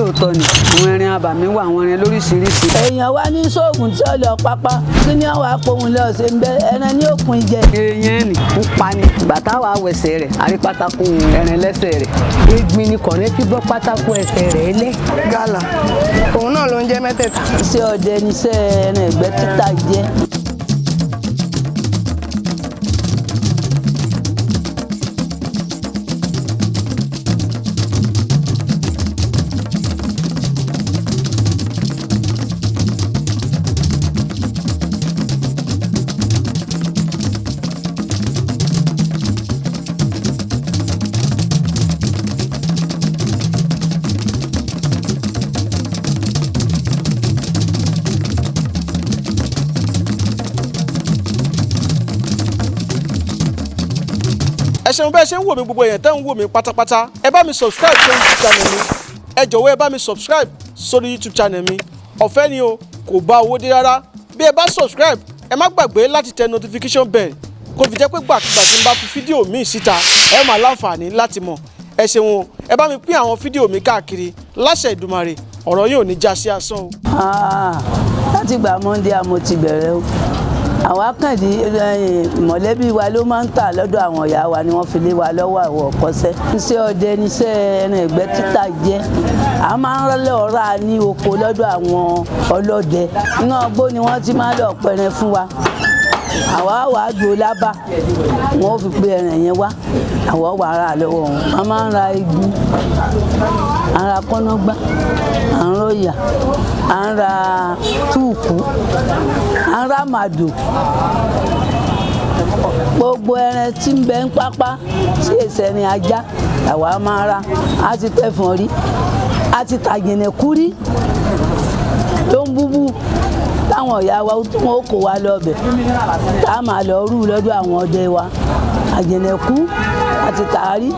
Lóòótọ́ ni àwọn ẹran abàmì wà, àwọn ẹran lóríṣiríṣi. Èèyàn wá ní sóògùn tí ó lọ pápá kí ni àwọn apòhùn lọ ṣe ń bẹ ẹran ní òkun jẹ. Eyín ni ń pa ni bàtà wà wẹsẹ̀ rẹ̀ àrí pátákó ẹran lẹ́sẹ̀ rẹ̀. Egbin ni kọ̀rẹ́ tí bọ́ pátákó ẹsẹ̀ rẹ̀ lẹ̀. Gàlà òun náà ló ń jẹ́ mẹ́tẹ̀ẹ̀ta. Iṣẹ́ ọdẹ níṣẹ́ ẹran ìgbẹ́ títà jẹ́. Ẹ ṣeun bẹ́ẹ̀ ṣe ń wò mí, gbogbo èèyàn tẹ́ ń wò mí pátápátá. Ẹ bá mi subscribe sórí YouTube channel mi. Ẹ jọ̀wọ́, ẹ bá mi subscribe sórí YouTube channel mi. Ọ̀fẹ́ ni o, kò bá owó dé rárá. Bí ẹ bá subscribe, ẹ má gbàgbé láti tẹ notification bell, kó fi jẹ́ pé gbàkigbà tí n bá fi fídíò míì síta, ẹ máa láǹfààní láti mọ̀. Ẹ ṣeun o. Ẹ bá mi pín àwọn fídíò mi káàkiri. Láṣẹ Ìdùmarè, ọ̀rọ̀ yóò ní já sí asán o. Ah, láti gbà Monday àmọ́ ti bẹ̀rẹ̀ o. Àwọn akàndí mọ̀lẹ́bí wa ló máa ń tà lọ́dọ̀ àwọn ìyá wa ni wọ́n fi lé wa lọ́wọ́ àwọn ọ̀kọ́ṣẹ́. Iṣẹ́ ọdẹ níṣẹ́ ẹran ìgbẹ́ títà jẹ́. A máa ń lọ rà ní oko lọ́dọ̀ àwọn ọlọ́dẹ. Iná ọgbó ni wọ́n ti máa ń lọ pẹran fún wa. Àwa wà á dúró lábà, wọn ò fi pé ẹran yẹn wá, àwa wà á rà lọ́wọ́ wọn. A máa ń ra igun, à ń ra kọ́nọ́gbá, à ń rọ̀yà, à ń ra túùkù, à ń ra màdò. Gbogbo ẹran tí ń bẹ ń pápá tí èsì ẹni ajá làwa máa ra. A ti tẹ̀fọ̀n rí, a ti tàgìnìkú rí tó ń búbú táwọn ìyá wa tí wọn kó wa lọbẹ tá a máa lọ rú lọ́dọ̀ àwọn ọdẹ wa. Àjẹnẹkú àti tàárí,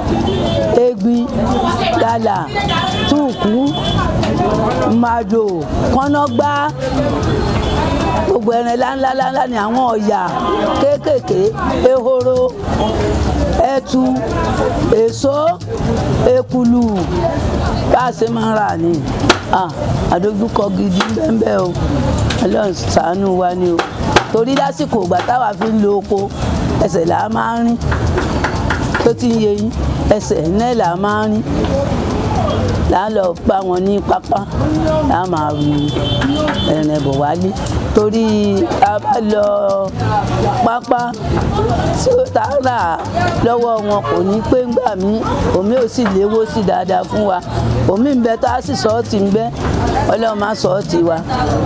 egbin, gàlà, túùkú, màdò, kọ́nọ́gbá, gbogbo ẹran ńláńláńlá ni, àwọn ọ̀yà kéékèèké, ehoro, ẹtu, èso, ekulu, bá a ṣe máa ń rà ní. Àdójúkọ gidi bẹ́ẹ̀ o. Ọlọ́run ṣàánú wa ni o, torí lásìkò ìgbà táwa fi ń lo oko, ẹsẹ̀ là á máa ń rìn. Tó ti ń yé yín, ẹsẹ̀ náà là á máa ń rìn, là á lọ bá wọn ní pápá, là á máa ru ẹran ẹ̀bọ̀ wálé, torí a bá lọ pápá tí ó tá a rà lọ́wọ́ wọn kò ní pé ń gbà mí, omi ò sì léwó sí dáadáa fún wa. Omi ń bẹ tá a sì sọ́ọ̀tì ń bẹ. Ọlọ́run má sọ́ọ̀tì wa.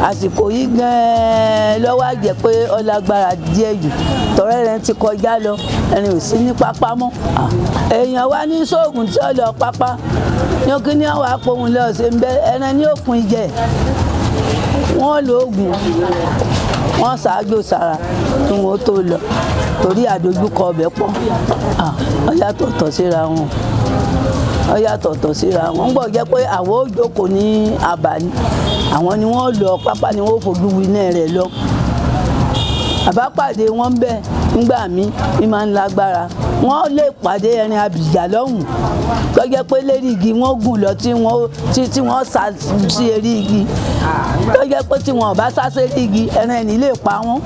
Àsìkò yìí gan-an lọ́wọ́ àjẹ́ pé ọlágbára díẹ̀ jù, tọ́rẹ́ rẹ ti kọjá lọ, ẹni ò sí ní pápá mọ́. Èèyàn wá ní sóògùn tí ó lọ pápá ní kí ni àwọn apòhùn lọ ṣe ń bẹ ẹran ní òkun jẹ. Wọ́n lo oògùn, wọ́n ṣáájú sára kí wọ́n tó lọ, torí àdójúkọ ọbẹ̀ pọ̀. Ó yàtọ̀tọ̀ síra wọn, ó yàtọ̀tọ̀ síra wọn. Ń gbọ́ jẹ́ pé àwọn ò jókòó ní abàní, àwọn ni wọ́n lọ pápá ni wọ́n fojú winá rẹ̀ lọ. Àbápàdé wọn ń bẹ nígbà míì ní máa ń lágbára. Wọ́n lè pàdé ẹrin abìjà lọ́hùn tó jẹ́ pé lérí igi wọ́n gùn lọ, tí wọ́n tí wọ́n sá sí eré igi, tó jẹ́ pé tí wọ́n ò bá sá sí eré igi, ẹran ẹni lè pa wọ́n.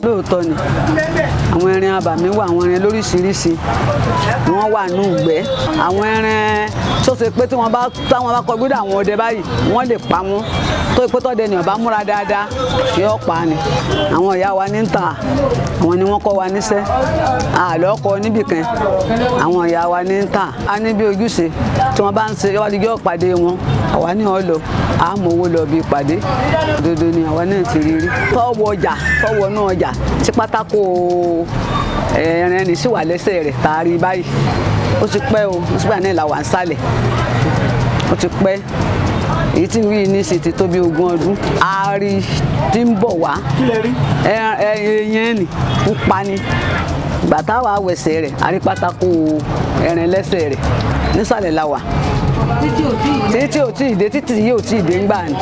Lóòótọ́ ni àwọn ẹran abàmì wà, àwọn ẹran lóríṣiríṣi. Wọ́n wà ní ìgbẹ́, àwọn ẹran tó ṣe pé tí wọ́n bá táwọn bá kọjú dé àwọn ọdẹ báyìí, wọ́n lè pa wọ́n. Tó pé tọ́dẹ ni ọba múra dáadáa, yóò pa ni. Àwọn ìyá wa ní ń tà, àwọn ni wọ́n kọ́ wa níṣẹ́, àlọ́ kọ níbìkan. Àwọn ìyá wa ní ń tà á ní bí ojúṣe tí wọ́n bá ń ṣe wọ́n yóò pàdé wọn, àwa ní ọ̀ lọ àmọ́ owó lọ bí ìpàdé. Dodo ni àwa náà ti rí rí tọ́wọ́ ọjà, tọ́wọ́ náà ọjà tí pátákó ẹran ẹni sì wà lẹ́sẹ̀ rẹ̀ tá a rí báyìí. Ó ti pẹ́ o, nígbà náà là wà ń sálẹ̀. Ó ti pẹ́. Èyí tí ń rí ní sì ti tó bí 20 ọdún. A rí tí ń bọ̀ wá. Ẹyẹn ni ń pa ni. Ìgbà táwa wẹsẹ̀ rẹ̀, a rí pátákó ẹran lẹ́sẹ̀ rẹ̀. Nísàlẹ̀ la wà. Títí ò tí ì dé, títí yìí ò tí ì dé ńgbà ni.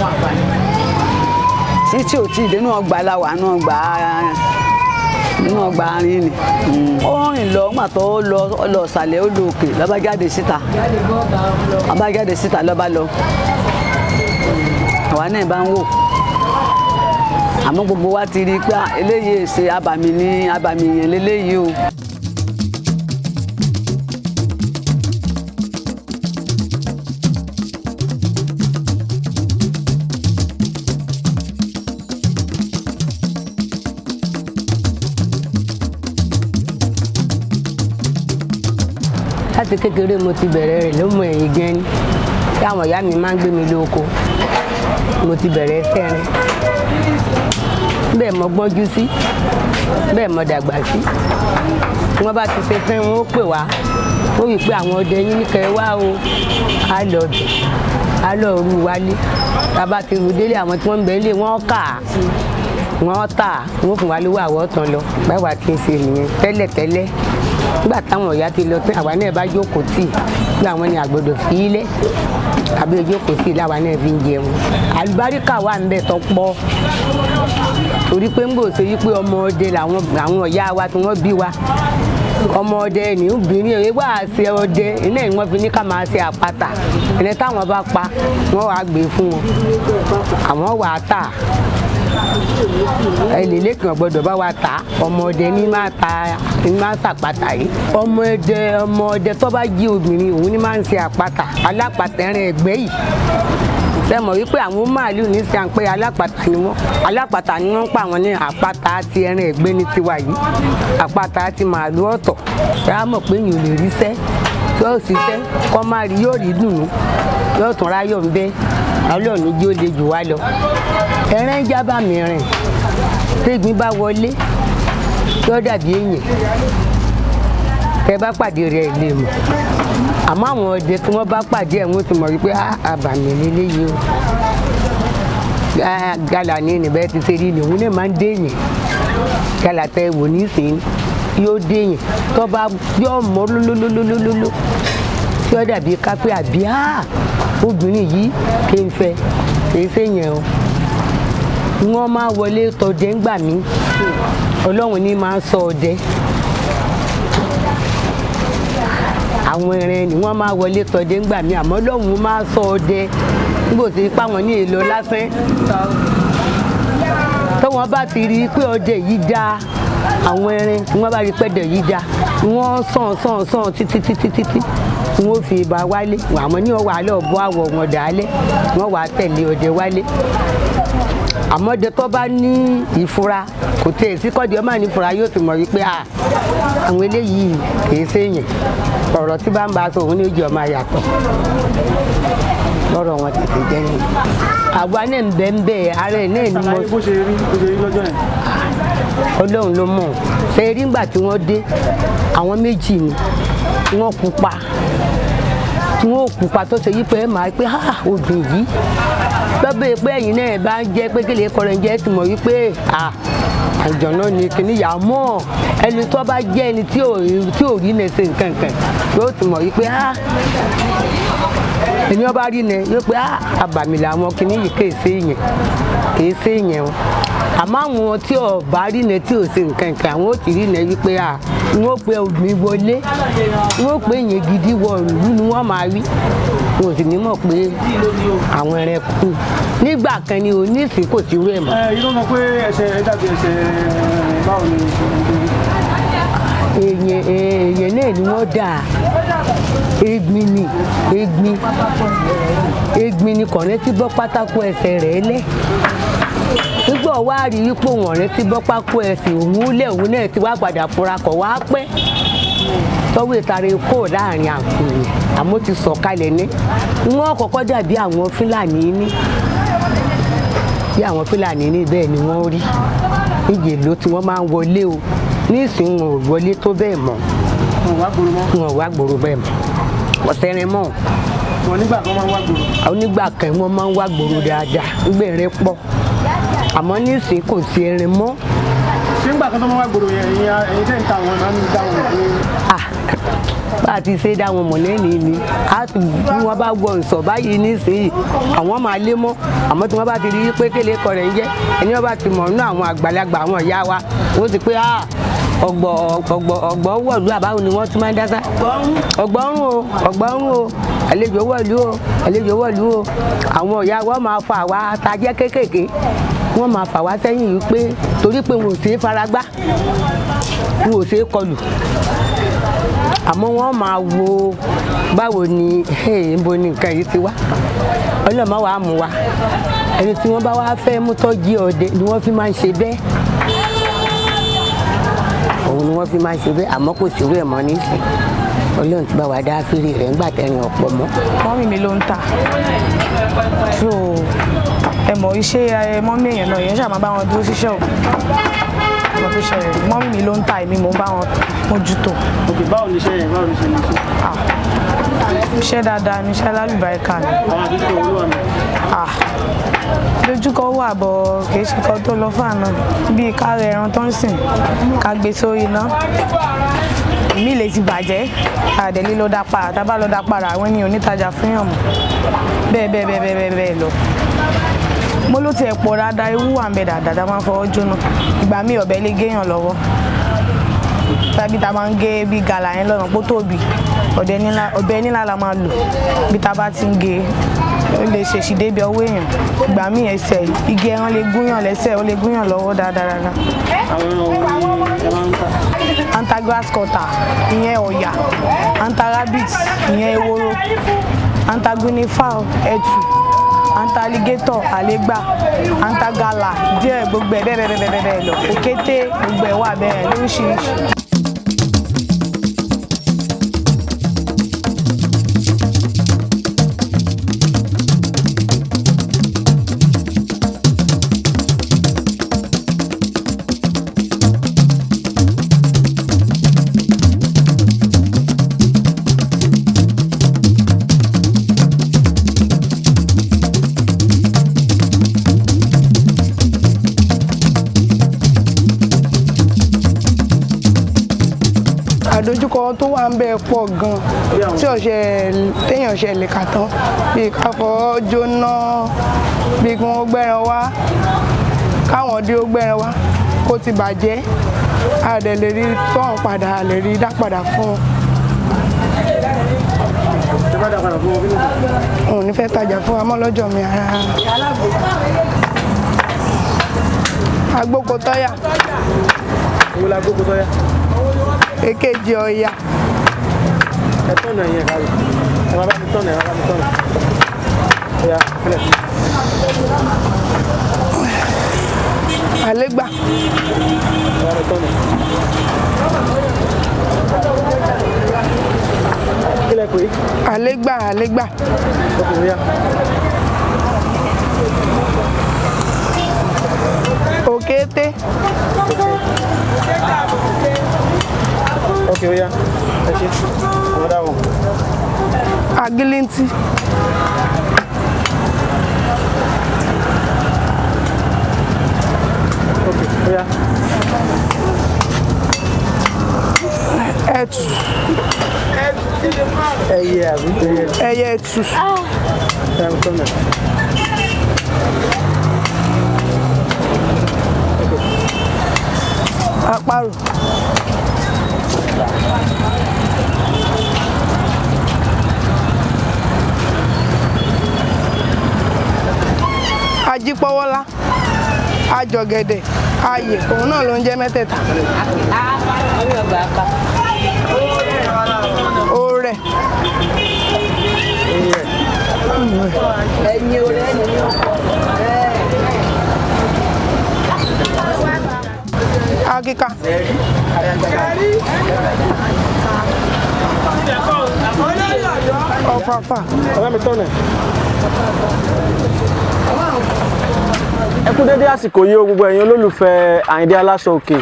Títí ò tí ì dé, inú ọgbà la wà, inú ọgbà arin ni. Ó rìn lọ, ńgbà tó lọ, ó lọ ìsàlẹ̀, ó lọ òkè, ló bá jáde síta. Ló bá jáde síta, ló bá lọ. Àwa náà bá ń wò. Àmọ́ gbogbo wa ti rí i pé eléyìí ṣe abàmì ní abàmì yẹn léléyìí o. Láti kékeré mo ti bẹ̀rẹ̀ rẹ̀ ló mọ ẹ̀yìn gan ni tí àwọn ìyá mi máa ń gbé mi lóko, mo ti bẹ̀rẹ̀ sẹ́rin bẹ́ẹ̀ mo gbọ́njú sí, bẹ́ẹ̀ mo dàgbà sí. Tí wọ́n bá ti ṣe fẹ́, wọn ó pè wá, ó wí pé àwọn ọdẹ yín ní kẹ́ ẹ wá o, á lọ bẹ̀, á lọ rú wálé. Tá a bá ti rú délé, àwọn tí wọ́n ń bẹ nílé wọ́n kà á, wọ́n tà á, wọ́n fún wa lówó àwọ̀ tán lọ. Báwa ti ń ṣe nìyẹn tẹ́lẹ̀tẹ́lẹ̀. Nígbà táwọn ìyá ti lọ tán, àwa náà bá jókòó tì bí àwọn ni àgbọ́dọ̀ fi í lẹ̀, àbí jókòó tì láwa náà fi ń jẹun. Àlùbáríkà wà ń bẹ tó pọ̀, torí pé ń gbòòsè yí pé ọmọ ọdẹ làwọn àwọn ìyá wa tí wọ́n bí wa. Ọmọ ọdẹ ní obìnrin ẹ̀ wá ṣe ọdẹ iná ni wọ́n fi ní ká máa ṣe àpáta. Ẹni táwọn bá pa, wọ́n wàá gbé fún wọn, àwọn wàá tà ẹlẹ́lẹ́kàn gbọ́dọ̀ bá wa ta. Ọmọ ọdẹ ní máa ta, ní máa ṣàpàtà yìí. Ọmọ ọdẹ, ọmọ ọdẹ tó bá jí obìnrin, òun ní máa ń ṣe àpáta, alápàtà ẹran ẹgbẹ́ yìí. Ṣe mọ̀ wípé àwọn màálù ní sàn pé alápàtà ni wọ́n, alápàtà ni wọ́n ń pa àwọn ní àpáta ti ẹran ẹgbẹ́ ní tiwa yìí, àpáta ti màálù ọ̀tọ̀. Ṣé a mọ̀ pé yìí ò lè ríṣẹ́, yóò ṣiṣẹ́ kọ́ máa rí, yóò rí dùnú, yóò tún ráyọ̀ ń bẹ́. Ọlọ́run jí ó le jù wá lọ. Ẹran jábà mi rìn, tégbin bá wọlé yóò dàbí èèyàn tẹ bá pàdé rẹ̀ lè mọ̀. Àmọ́ àwọn ọdẹ tí wọ́n bá pàdé ẹ̀, wọ́n ti mọ̀ wípé àbàmì lélẹ́yìí o. Gàlà ní níbẹ̀ ti ṣe rí ni òun náà máa ń déyìn. Gàlà tẹ wò nísìnyí yóò déyìn, tó bá yóò mọ́ lólólólólóló tí ó dàbí kápẹ́ àbí obìnrin yìí kì í fẹ́, kì í ṣèyàn o. Wọ́n máa wọlé tọdẹ ńgbà mí, Ọlọ́run ní máa ń sọ ọdẹ. Àwọn ẹran ni wọ́n máa wọlé tọdẹ ńgbà mí, àmọ́ Ọlọ́run máa sọ ọdẹ nígbò tí ipá wọn ní èlò lásán. Tọ́wọ́n bá ti rí i pé ọdẹ yìí dá, àwọn ẹran tí wọ́n bá rí i pé ọdẹ yìí dá, wọ́n sàn sàn sàn títí títí títí tí wọ́n fi bá wálé. Àmọ́ ní ọwọ́ alẹ́ ọ̀bọ àwọ̀ wọn dàálẹ̀, wọ́n wàá tẹ̀lé ọdẹ wálé. Àmọ́ ọdẹ tó bá ní ìfura, kò tẹ̀ sí kọ́dí ọmọ ní ìfura, yóò ti mọ̀ wípé àwọn eléyìí kìí ṣèyàn. Ọ̀rọ̀ tí bá ń bá a sọ òun ní ojú ọmọ àyàtọ̀ lọ́rọ̀ wọn tètè jẹ́ ni. Àwa náà ń bẹ ń bẹ ara ẹ̀ náà ni mo. Ṣàlàyé bó ṣe rí, bó ṣe rí lọ́jọ́ yẹn. Ọlọ́run ló mọ̀. Ṣe rí ńgbà tí wọ́n dé, àwọn méjì ni wọ́n pupa, tí wọ́n pupa tó ṣe yí pé màá pé obìnrin yìí lọ́bẹ̀ pé ẹ̀yin náà bá ń jẹ́ pé kílè kọrin jẹ́ ti mọ̀ wípé àjọ̀nà ni kìíní yà mọ́. Ẹni tó bá jẹ́ ẹni tí ò rí ní ṣe nǹkan kan yóò ti mọ̀ wípé ẹni ọba rí ni yóò pé àbàmì làwọn kìíní yìí kìí ṣe yẹn, kìí ṣe yẹn o. Àmọ́ àwọn tí ò bá rí ni tí ò ṣe nǹkan kan, àwọn ò ti rí ni wípé wọ́n pe omi wọlé, wọ́n pe èèyàn gidi wọ ìlú ni wọ́n máa rí. Wọn ò sì ní mọ̀ pé àwọn ẹran kú nígbà kan ni oníṣìí kò sí rú ẹ̀ mọ́. Ẹ yìí ló mọ̀ pé ẹsẹ̀ ẹ dàbí ẹsẹ̀ báwo ni? Èèyàn náà ni wọ́n dà, egbin ni, egbin, egbin ni kọ̀ọ̀rẹ́ tí bọ́ pátákó ẹsẹ̀ rẹ̀ lẹ̀. Nígbà wá rí wípé òun ọ̀rẹ́ tí bọ́ pákó ẹsẹ̀ òun lẹ̀, òun náà ti wá padà fura kọ̀ wá pẹ́ tọ́wọ́ ìtara kó láàrin àpò yẹn, àmọ́ ti sọ̀kalẹ̀ ní. Wọ́n kọ́kọ́ dàbí àwọn Fúlàní ní, bí àwọn Fúlàní ní bẹ́ẹ̀ ni wọ́n rí níjẹ̀ ló tí wọ́n máa ń wọlé o. Nísìnyí wọn ò wọlé tó bẹ́ẹ̀ mọ́, wọn ò wá gbòòrò bẹ́ẹ̀ mọ́, ọ̀sẹ̀rin mọ́. Wọn nígbà kan máa ń wá gbòòrò. Onígbà kan wọ́n máa ń wá gbòòrò dáadáa, gbẹ̀rẹ̀ pọ̀, àmọ́ nísìnyí kò sí erin mọ́. Ṣé nígbà kan tó máa ń wá gbòòrò yẹn, ẹ̀yin tẹ́ ń ta àwọn máa ń dá wọn pé. Bá a ti ṣe dá wọn mọ̀ lẹ́nìí ni a ti bí wọ́n bá wọ nsọ̀ báyìí nísìnyí, àwọn máa lé mọ́. Àmọ́ tí wọ́n bá ti rí i pé kéle kọ rẹ̀ ń jẹ́ ẹni wọ́n bá ti mọ̀ nínú àwọn àgbàlagbà, àwọn ìyá wa, wọ́n ti pé ọgbọ̀ ọgbọ̀ ọgbọ̀ wọ̀lú àbáwo ni wọ́n tún máa ń dá sá. Ọgbọ̀rún o, ọgbọ̀rún o, àlejò wọ̀lú o, àlejò wọ̀lú o. Àwọn ìyá wa máa fa àwa tajẹ́ kéékèèké, wọ́n máa fà wá sẹ́yìn yìí pé torí pé wọn ò ṣeé faragbá, wọn ò ṣeé kọlù, àmọ́ wọ́n máa wo báwo ni níbo ni nǹkan yìí ti wá. Ọlọ́mọ wa mú wa, ẹni tí wọ́n bá wá fẹ́ mú tọ́jú ọdẹ ni wọ́n fi máa ń ṣe bẹ́ẹ̀, òun ni wọ́n fi máa ń ṣe bẹ́ẹ̀. Àmọ́ kò sí irú ẹ̀ mọ́ nísìn, Ọlọ́run ti bá wa dá fèrè rẹ̀ ńgbà tẹ̀rìn ọ̀pọ̀ mọ́. Mummy mi ló ń tà, so ẹ mọ̀ iṣẹ́ mummy èèyàn náà, èèyàn ṣáà máa bá wọn dúró sí ṣọ́ọ̀bù. Mo tó ṣẹlẹ̀, mummy mi ló ń tà, èmi mò ń bá wọn mójútó. Ok, báwo ni iṣẹ́ yẹn, báwo ni ṣe lè ṣe? Iṣẹ́ dáadáa ni, iṣẹ́ alálùbáríkà ni. Àwọn àdúgbò olúwa mi. Lójúkọ wà bọ̀, kì í ṣe kan tó lọ fàánà bíi ká rẹ ẹran tó ń sìn, ká gbé sórí iná, mi lè ti bàjẹ́, àdẹ̀lé ló dá para, tá a bá lọ dá para, àwọn ènìyàn onítajà fún yàn mọ́, bẹ́ẹ̀ bẹ́ẹ̀ bẹ́ẹ̀ bẹ́ẹ̀ bẹ́ẹ̀ lọ. Mo ló tiẹ̀ pọ̀ dáadáa, ewu wà ń bẹ dáadáa, tá a máa ń fọwọ́ jóná. Ìgbà míì ọ̀bẹ lè géèyàn lọ́wọ́, tàbí tá a máa ń gé bí gàlà yẹn lọ́nà pó tóbi, ọ̀bẹ nílá la máa lò. Bí tá a bá ti ń gé, ó lè ṣèṣì débi ọwọ́ èèyàn. Ìgbà míì ẹsẹ̀ igi ẹran lè gúnyàn lẹ́sẹ̀, ó lè gúnyàn lọ́wọ́ dáadáa dáadáa. Àwọn ẹran wo ni ẹ máa ń tà? Anta grass cutter, ìyẹn ọ̀yà, anta rabbit, ìyẹn ehoro, anta guinea fowl, ẹtù, anta alligator, àlégbà, anta gala díẹ̀, gbogbo ẹ̀ bẹ́ẹ̀ bẹ́ẹ̀ bẹ́ẹ̀ bẹ́ẹ̀ lọ, òkété, gbogbo ẹ̀ wà bẹ́ẹ̀ lóríṣiríṣi. Àdójúkọ tó wà ń bẹ pọ̀ gan tí ọ̀ṣẹ́ téèyàn ṣe lè kà tán, bíi ká fọwọ́ jóná, bíi kí wọ́n gbẹ́ran wá, káwọn dé ó gbẹ́ran wá kó ti bàjẹ́, a dẹ̀ lè rí tọ́hún padà, a lè rí dá padà fún un. Ẹ bá dá padà fún wọn, kí ló dé? Òun ní fẹ́ tajà fún wa mọ́ lọ́jọ́ mi ara. Agbóko tọ́yà. Owó la gbóko tọ́yà. Èkejì ọ̀yà. Ẹ tọ̀nà yẹn kárí. Ẹ máa bá mi tọ̀nà, ẹ máa bá mi tọ̀nà. Ọ̀yà, sílẹ̀. Àlégbà. Ẹ bá mi tọ̀nà. Kí lẹ pè é? Àlégbà, àlégbà. Ọkùnrin yá. Òkété. Ok, ó yá. Ẹ ṣe. Another one. Agilintí. Ok, ó yá. Ẹtù. Ẹyẹ àbí? Ẹyẹ. Ẹyẹ ẹtù. Ẹ bá mi tọ̀nà. Àparò. Ajípọ́wọ́lá, ajọ̀gẹ̀dẹ̀, ayè, òun náà ló ń jẹ́ mẹ́tẹ̀ẹ̀ta. Orẹ̀. Ẹ̀yin orẹ̀ ni ó. Akíka. Ọ̀fàfà. Ẹ bá mi tọ̀nà. Ẹ kú dédé àsìkò yìí o, gbogbo ẹ̀yin olólùfẹ́ Àyìndé Aláṣọ Òkè.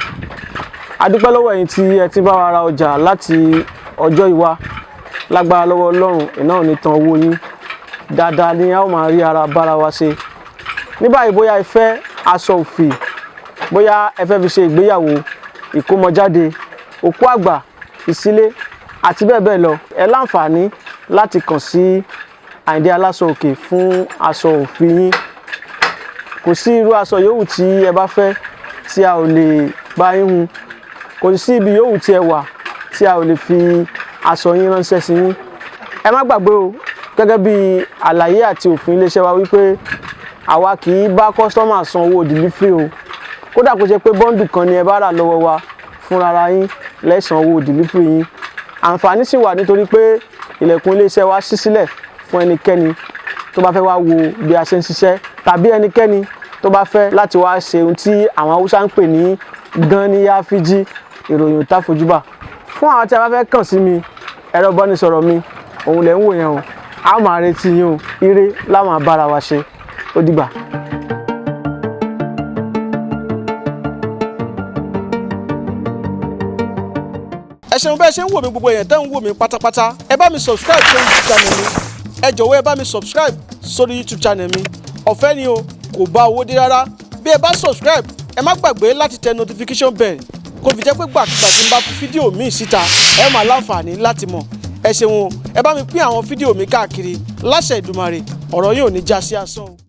A dúpẹ́ lọ́wọ́ ẹ̀yin tí ẹ ti bá wa ra ọjà láti ọjọ́ ìwá. Lágbára lọ́wọ́ Ọlọ́run, iná ò ní tan owó yín. Dáadáa ni a ó máa rí ara bára wa ṣe. Ní báyìí, bóyá ẹ fẹ́ aṣọ òfì, bóyá ẹ fẹ́ fi ṣe ìgbéyàwó, ìkómọjáde, òkú àgbà, ìsílé àti bẹ́ẹ̀ bẹ́ẹ̀ lọ. Ẹ láǹfààní láti kàn sí Àyìndé Aláṣọ Òkè fún aṣọ òfì yín. Kò sí irú aṣọ yòówù tí ẹ bá fẹ́ tí a ò lè bá yín hun. Kò sí ibi yòówù tí ẹ wà tí a ò lè fi aṣọ yín ránṣẹ́ sí yín. Ẹ má gbàgbé o, gẹ́gẹ́ bí àlàyé àti òfin iléeṣẹ́ wa wípé àwa kì í bá customer san owó delivery o. Kódà kó ṣe pé bundle kan ni ẹ bá rà lọ́wọ́ wa, fúnra yín lẹ san owó delivery yín. Àǹfààní sì wà nítorí pé ilẹ̀kùn iléeṣẹ́ wa ṣí sílẹ̀ fún ẹnikẹ́ni tó bá fẹ́ wá wo bí a ṣe ń ṣiṣẹ́, tàbí ẹnikẹ́ni tó bá fẹ́ láti wá ṣe ohun tí àwọn Haúsá ń pè ní gan-níyà fíjì ìròyìn òtáfojúbà. Fún àwọn tí a bá fẹ́ kàn sí mi, ẹ̀rọ ìbánisọ̀rọ̀ mi òun lẹ̀ ń wò yẹn o. A máa retí yín o. Ire la máa bára wa ṣe. Ó dìgbà. Ẹ ṣeun bẹ́ẹ̀ ṣe ń wò mí, gbogbo èèyàn tẹ́ ń wò mí pátápátá. Ẹ bá mi subscribe sórí YouTube channel mi. Ẹ jọ̀wọ́, ẹ bá mi subscribe sórí YouTube channel mi. Ọ̀fẹ́ ni o, kò bá owó dé rárá. Bí ẹ bá subscribe, ẹ má gbàgbé láti tẹ notification bell, kó fi jẹ́ pé gbàkigbà tí n bá fi fídíò míì síta, ẹ máa láǹfààní láti mọ̀. Ẹ ṣeun o. Ẹ bá mi pín àwọn fídíò mi káàkiri. Láṣẹ Ìdùmarè, ọ̀rọ̀ yóò ní já sí asán o.